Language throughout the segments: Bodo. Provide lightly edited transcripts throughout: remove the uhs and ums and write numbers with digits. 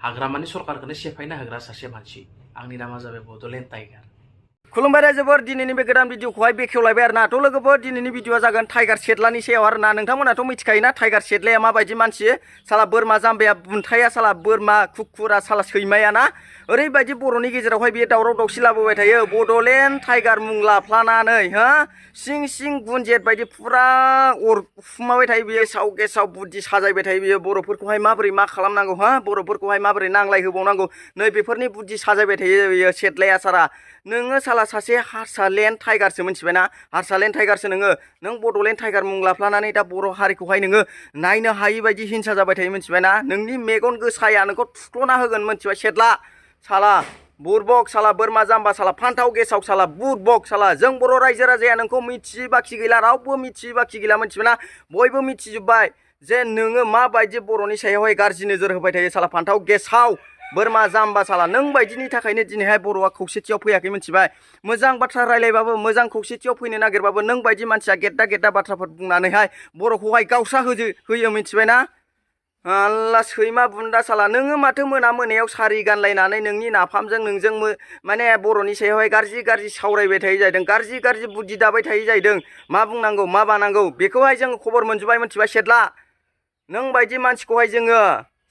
हाग्रामानि सरकारखौनो सेफायना होग्रा सासे मानसि आंनि नामा जाबाय बड'लेण्ड टाइगार। खुलुमबाय रायजोफोर, दिनैनि बे गोदान भिडिअखौहाय बेखेवलायबाय आरो ना। थ' लोगोफोर, दिनैनि भिडिअआ जागोन टाइगार सेटलानि सायाव आरो ना। नोंथांमोनाथ' मिथिखायोना टाइगार सेटलाया माबायदि मानसि, साला बोरमा जाम्बाया बुन्थाया, साला बोरमा कुकुरा, साला सैमाया ना। ओरैबायदि बर'नि गेजेरावहाय बेयो दावराव दावसि लाबोबाय थायो। बड'लेण्ड टाइगार मुं लाफ्लानानै सिं सिं गुनजेत बायदि फुरा अरफुमाबाय थायो बेयो, साव गेसाव बुद्धि साजायबाय थायो बेयो। बर'फोरखौहाय माबोरै मा खालामनांगौ, बर'फोरखौहाय माबोरै नांलाय होबावनांगौ, नै बेफोरनि बुद्धि साजायबाय थायो बेयो सेटलाया सारा। नोङो साला सासे हारसालेण्ड टाइगारसो, मिथिबायना? हारसालेण्ड टाइगारसो नों बड'लेण्ड टाइगार मुं लाफ्लानानै दा बर' हारिखौहाय नोङो नायनो हायि बायदि हिंसा जाबाय थायो, मिथिबायना? नोंनि मेगन गोसाया नोंखौ थुख्ल'ना होगोन, मिथिबाय सेटला? साला बुरबक, साला बोरमा जाम्बा, साला फान्थाव गेसाव, साला बुरबक, साला जों बर' रायजो राजाया नोंखौ मिथियै बाखि गैला, रावबो मिथियै बाखि गैला, मिथिबायना? बयबो मिथिजोब्बाय जे नोङो माबायदि बर'नि सायावहाय गाज्रि नोजोर होबाय थायो, साला फान्थाव गेसाव बोरमा जाम्बा। साला नों बायदिनि थाखायनो दिनैहाय बर'आ खौसेथियाव फैयाखै, मिथिबाय? मोजां बाथ्रा रायलायबाबो, मोजां खौसेथियाव फैनो नागिरबाबो नों बायदि मानसिया गेद्दा गेद्दा बाथ्राफोर बुंनानैहाय बर'खौहाय गावसा होयो, मिथिबायना? आल्ला सैमा बुन्दा, साला नोङो माथो मोनायाव सारि गानलायनानै नोंनि नाफामजों नोंजों माने बर'नि सायावहाय गाज्रि सावरायबाय थायो जाहैदों, गाज्रि बुद्धि दाबाय थायो जाहैदों। मा बुंनांगौ मा बानांगौ बेखौहाय जों खबर मोनजोब्बाय, मिथिबाय सेटला? नों बायदि मानसिखौहाय जोङो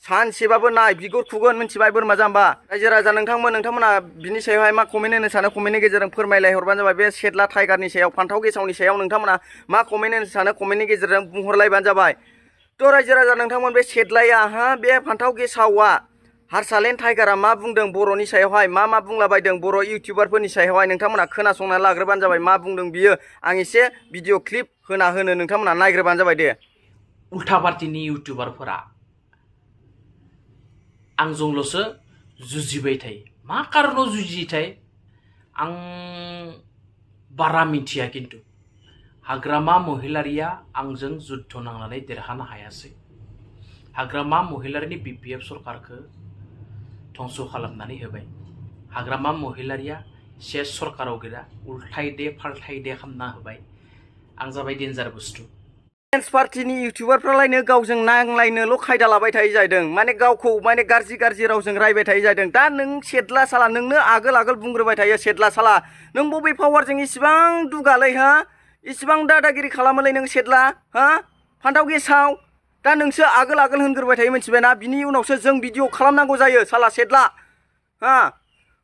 सानसेबाबो नाय बिगुर खुगोन, मिथिबाय बोरमा जाम्बा? रायजो राजा नोंथांमोना बिनि सायावहाय मा कमेन्ट होनो सानो कमेन्टनि गेजेरजों फोरमायलाय हरबानो जाबाय। बे सेटला टाइगारनि सायाव, फान्थाव गेसावनि सायाव नोंथांमोना मा कमेन्ट होनो सानो कमेन्टनि गेजेरजों बुंहरलायबानो जाबाय। थ' रायजो राजा नोंथांमोन, बे सेटलाया बे फान्थाव गेसावा हारसालेण्ड टाइगारा मा बुंदों बर'नि सायावहाय, मा बुंलाबायदों बर' इउटिउबारफोरनि सायावहाय नोंथांमोना खोनासंना लाग्रोबानो जाबाय। मा बुंदों बियो आं एसे भिडिअ क्लिप होनो नोंथांमोना नायग्रोबानो जाबाय दे। उल्था पार्टिनि इउटिउबारफोरा आंजोंल'सो जुजिबाय थायो। मा कारनाव जुजियोथाय आं बारा मिथिया, खिन्थु हाग्रामा महिलारिया आंजों जुद्ध नांनानै देरहानो हायासै। हाग्रामा महिलारिनि बिपिएफ सरकारखौ धंस' खालामनानै होबाय। हाग्रामा महिलारिया सेस सरकाराव गैला, उल्थाय दे फाल्थाय दे खालामना होबाय। आं जाबाय डेन्जार बुस्थु। पार्टिनि इउटिउबारफ्रालायनो गावजों नांलायनोल' खायदा लाबाय थायो जाहैदों, माने गावखौ माने गाज्रि रावजों रायबाय थायो जाहैदों। दा नों सेटला साला नोंनो आगोल बुंग्रोबाय थायो सेटला साला। नों बबे पावारजों इसिबां दुगालै इसिबां दादागिरि खालामोलै नों सेटला फान्थाव गेसाव? दा नोंसो आगोल होनग्रोबाय थायो, मिथिबायना? बिनि उनावसो जों भिडिअ खालामनांगौ जायो साला सेटला।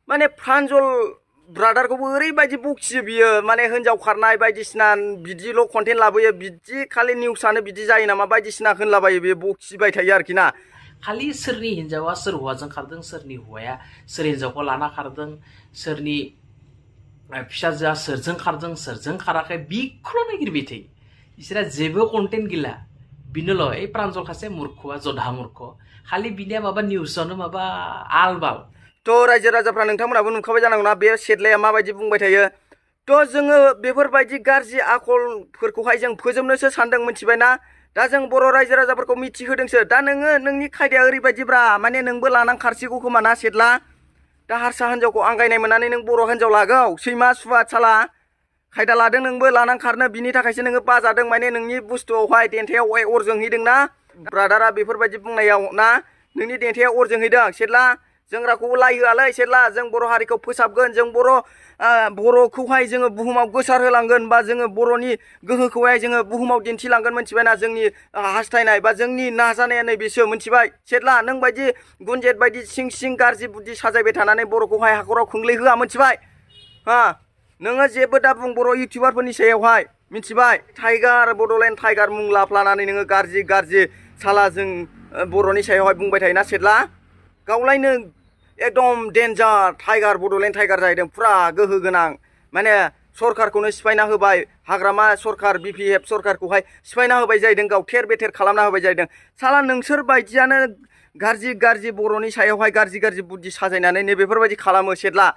माने प्रान्जल ब्रादारखौबो ओरैबायदि बखियो बियो, माने हिन्जाव खारनाय बायदिसिना बिदिल' कन्टेन्ट लाबोयो, बिदि खालि निउसानो बिदि जायो नामा बायदिसिना होनलाबायो, बियो बखिबाय थायो आरोखि ना। खालि सोरनि हिन्जावा सोर हौवाजों खारदों, सोरनि हौवाया सोर हिन्जावखौ लाना खारदों, सोरनि फिसाजोआ सोरजों खारदों सोरजों खाराखै बिखौल' नागिरबाय थायो। बिसोरा जेबो कन्टेन्ट गैला। बिनोल' ओइ प्रान्जल खासे मुर्खआ जधा मुर्ख, खालि बिनिया माबा निउसावनो माबा आलबाल। थ' रायजो राजाफ्रा नोंथांमोनाबो नुखाबाय जानांगौना बे सेटलाया माबायदि बुंबाय थायो। थ' जोङो बेफोरबायदि गाज्रि आखलफोरखौहाय जों फोजोबनोसो सानदों, मिथिबायना? दा जों बर' रायजो राजाफोरखौ मिथिहोदोंसो। दा नोंनि खायदाया ओरैबायदिब्रा, माने नोंबो लानां खारसिगौ खोमा ना सेटला? दा हारसा हिन्जावखौ आंगायनाय मोननानै नों बर' हिन्जाव लागौ, सैमा सुवा साला खायदा लादों नोंबो लानां खारनो। बिनि थाखायसो नोङो बाजादों, माने नोंनि बुस्थुआवहाय देन्थायाव अर जोंहैदोंना ब्रादारा बेफोरबायदि बुंनायाव ना, नोंनि देन्थाया अर जोंहैदों सेटला। जों रावखौबो लायहोआलै सेटला, जों बर' हारिखौ फोसाबगोन, जों बर'खौहाय जोङो बुहुमाव गोसार होलांगोन, बा जोङो बर'नि गोहोखौहाय जोङो बुहुमाव दिन्थिलांगोन, मिथिबायना? जोंनि हास्थायनाय बा जोंनि नाजानाया नैबेसो, मिथिबाय सेटला? नों बायदि गुनजेत बायदि सिं गाज्रि बुद्धि साजायबाय थानानै बर'खौहाय हाखराव खोख्लैहोआ, मिथिबाय? नोङो जेबो दा बुं बर' इउटिउबारफोरनि सायावहाय, मिथिबाय? टाइगार बड'लेण्ड टाइगार मुं लाफ्लानानै नोङो गाज्रि साला जों बर'नि सायावहाय बुंबाय थायोना सेटला? गावलायनो एकदम डेन्जार टाइगार बड'लेण्ड टाइगार जाहैदों, फुरा गोहो गोनां, माने सरकारखौनो सिफायना होबाय। हाग्रामा सरकार बिपिएफ सरकारखौहाय सिफायना होबाय जाहैदों, गाव थेर बेथेर खालामना होबाय जाहैदों। साला नोंसोर बायदियानो गाज्रि बर'नि सायावहाय गाज्रि बुद्धि साजायनानै नै बेफोरबायदि खालामो सेटला।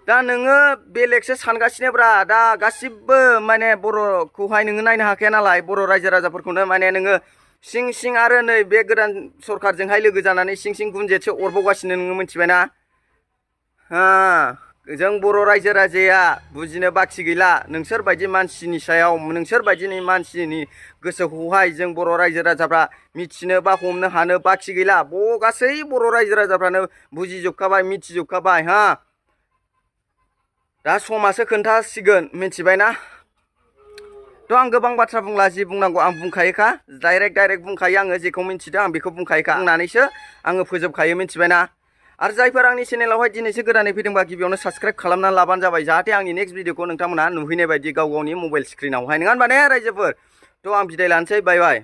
दा नोङो बेलेगसो सानगासिनोब्रा, दा गासिबो माने बर'खौहाय नोङो नायनो हाखाया नालाय, बर' रायजो राजाफोरखौनो माने नोङो सिं आरो नै बे गोदान सरकारजोंहाय लोगो जानानै सिं गुनजेतसो अरबावगासिनो, नोङो मिथिबायना? जों बर' रायजो राजाया बुजिनो बाखि गैला नोंसोर बायदि मानसिनि सायाव नोंसोर बायदिनि मानसिनि गोसोखौहाय जों बर' रायजो राजाफ्रा मिथिनो बा हमनो हानो बाखि गैला गासै बर' रायजो राजाफ्रानो बुजिजोबखाबाय मिथिजोबखाबाय हा दा समासो खोन्थासिगोन मिथिबायना थ' आं गोबां बाथ्रा बुंला जि बुंनांगौ आं बुंखायोखा डाइरेक्ट बुंखायो आङो जेखौ मिथिदों आं बेखौ बुंखायोखा बुंनानैसो आङो फोजोबखायो मिथिबायना आरो जायफोर आंनि चेनेलावहाय दिनैसो गोदानै फैदोंबा गिबियावनो साबस्क्राइब खालामनानै लाबानो जाबाय जाहाथे आंनि नेक्स्ट भिडिअखौ नोंथांमोना नुहैनाय बायदि गाव गावनि मबाइल स्क्रिनावहाय नङा होनबा ने रायजोफोर थ' आं बिदाय लानोसै बाय बाय